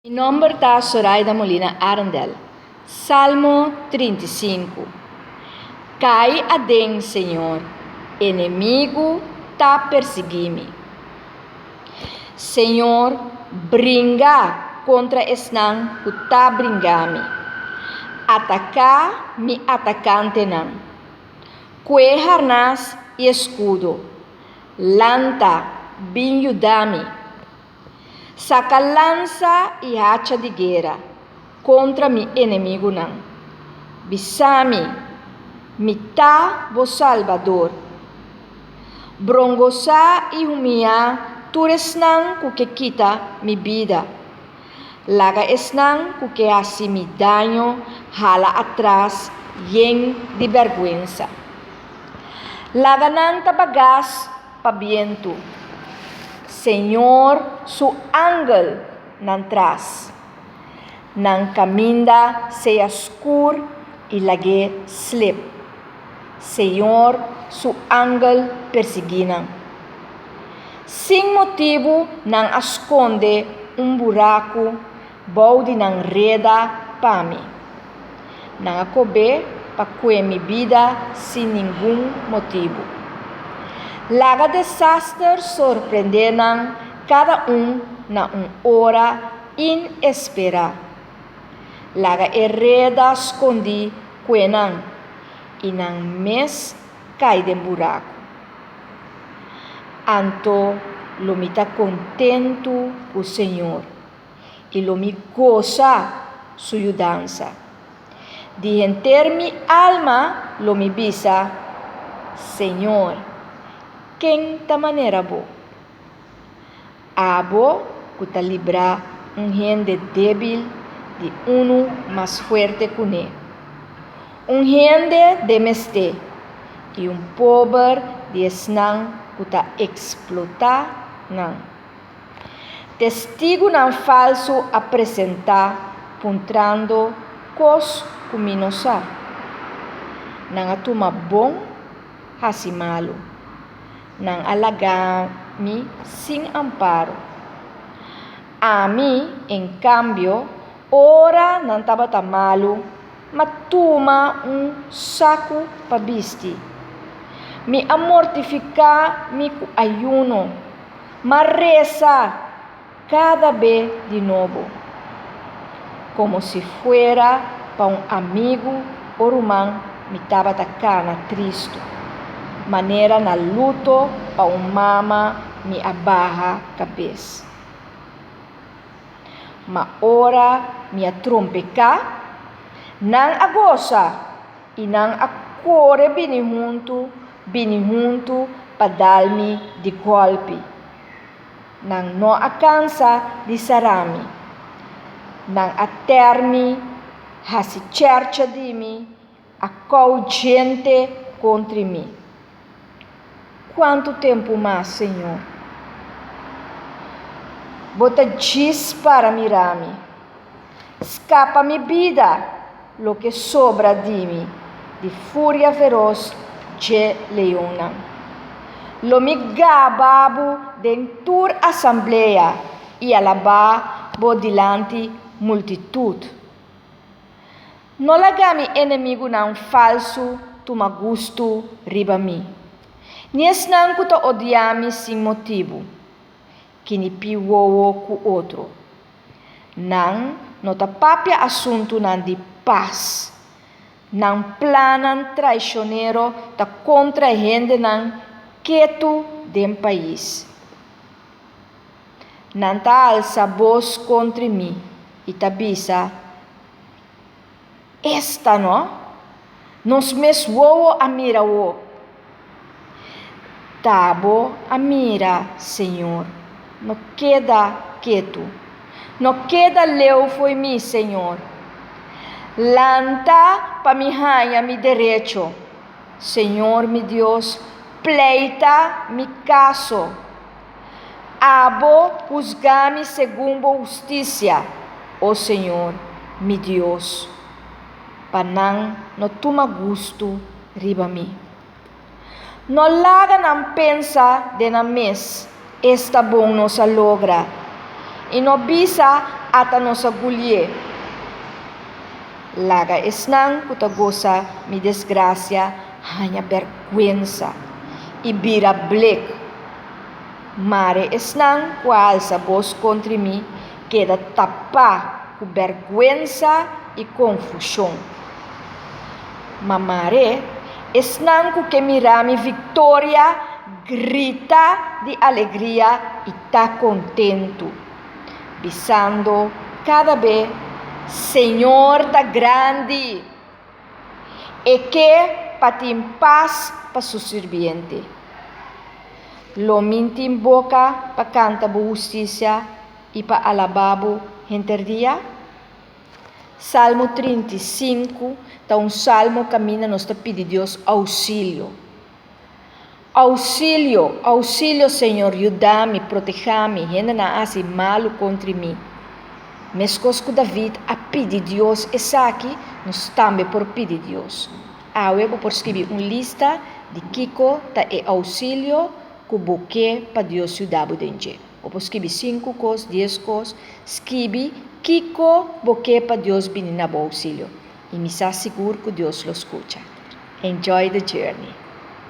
Mi nomber ta Soraida Molina Arendel. Salmo 35. Kai aden, Señor, enemigu ta persiguí mi. Señor, bringa kontra esnan ku ta bringa mi. Ataká mi atakantenan. Kue harnas i eskudo. Lanta, bin yuda mi. Saka lansa i hacha di guera kontra mi enemigunan. Bisa mi, Mi ta bo Salbador. Brongosá i humiá tur esnan ku ke kita mi bida. Laga esnan ku ke hasi mi daño hala atras yen di bèrgwensa. Laga nan ta bagas pa bientu. Señor su angel nan tras. Nan kaminda sea skur i lag'é slip. Señor su angel persiguí nan. Sin motibu nan a skonde un buraku bou di nan reda pa mi. Nan a kob'é pa kue mi bida sin ningun motibu. Laga desaster sorprendé nan kada un na un ora inesperá. Laga e reda skondí kue nan, i nan mes kai den buraku. Anto lo mi ta kontentu ku Señor. I lo mi gosa su yudansa. Di henter mi alma lo mi bisa, Señor, ken ta manera bo? Abo ku ta libra un hende débil di unu mas fuerte kuné, un hende den mesté i un pober di esnan ku ta eksplotá nan. Testigunan falsu a presentá puntrando kos ku mi no sa. Nan a tuma bon hasi malu. Nan a laga mi sin amparo. Ami, en kambio, ora nan tabata malu, m'a tuma un saku pa bisti. Mi a mortifiká mi ku ayuno. M'a resa kada be di nobo, komo si fuera pa un amigu o ruman mi tabata kana tristu, manera na luto pa un mama mi a baha kabes. Ma ora mi a trompeká, nan a gosa i nan a kore bini huntu, bini huntu pa dal mi di gòlpi. Nan no a kansa di sara mi. Nan a tèr mi, hasi chèrcha di mi, a kou djente kontri mi. Kuantu tempu mas, Señor? Bo ta djis para mira mi. Skapa mi bida, loke sobra di mi, di furia feros dje leonnan. Lo mi gaba bo den tur asamblea i alabá bo dilanti multitut. No laga mi enemigunan falsu tuma gustu riba mi, ni esnan ku ta odia mi sin motibu, kinipí wowo ku otro. Nan no ta papia asuntunan di pas. Nan plannan traishonero ta kontra e hendenan ketu den pais. Nan ta alsa bos kontri mi i ta bisa, Esta no! Nos mes wowo a mira wo! Ta bo a mira, Señor, no keda ketu. No keda leu fo'i mi, Señor. Lanta pa mi haña mi derecho. Señor mi Dios, pleita mi kaso. Abo husga mi segun bo hustisia, o Señor, mi Dios, pa nan no tuma gustu riba mi. No laga nan pensa den nan mes, Esta bon nos a logra! I no bisa, Ata nos a gulié. Laga esnan ku ta gosa mi desgrasia haña bèrgwensa i bira blek. Mare esnan ku a alsa bos kontra mi keda tapá ku bèrgwensa i konfushon. Ma mare esnan ku ke mira mi viktoria grita di alegria i ta kontentu. Bisando kada be, Señor ta grandi! E ke pa tin pas pa su sirbiente. Lo min tin boka pa kanta bo hustisia i pa alabá bo henter dia? Salmo 35 ta un salmo kaminda nos ta pidi Dios ousilio. Ousilio, ousilio Señor, yuda mi, protehá mi, hendenan a hasi malu kontra mi. Meskos ku David a pidi Dios esaki, nos tambe por pidi Dios. Awe bo por skibi un lista di kiko ta e ousilio ku bo ke pa Dios yuda bo den dje. Bo por skibi sinku kos, dies kos, skibi kiko bo ke pa Dios bini na bo ousilio. I mi sa sigur ku Dios lo skucha. Enjoy the journey!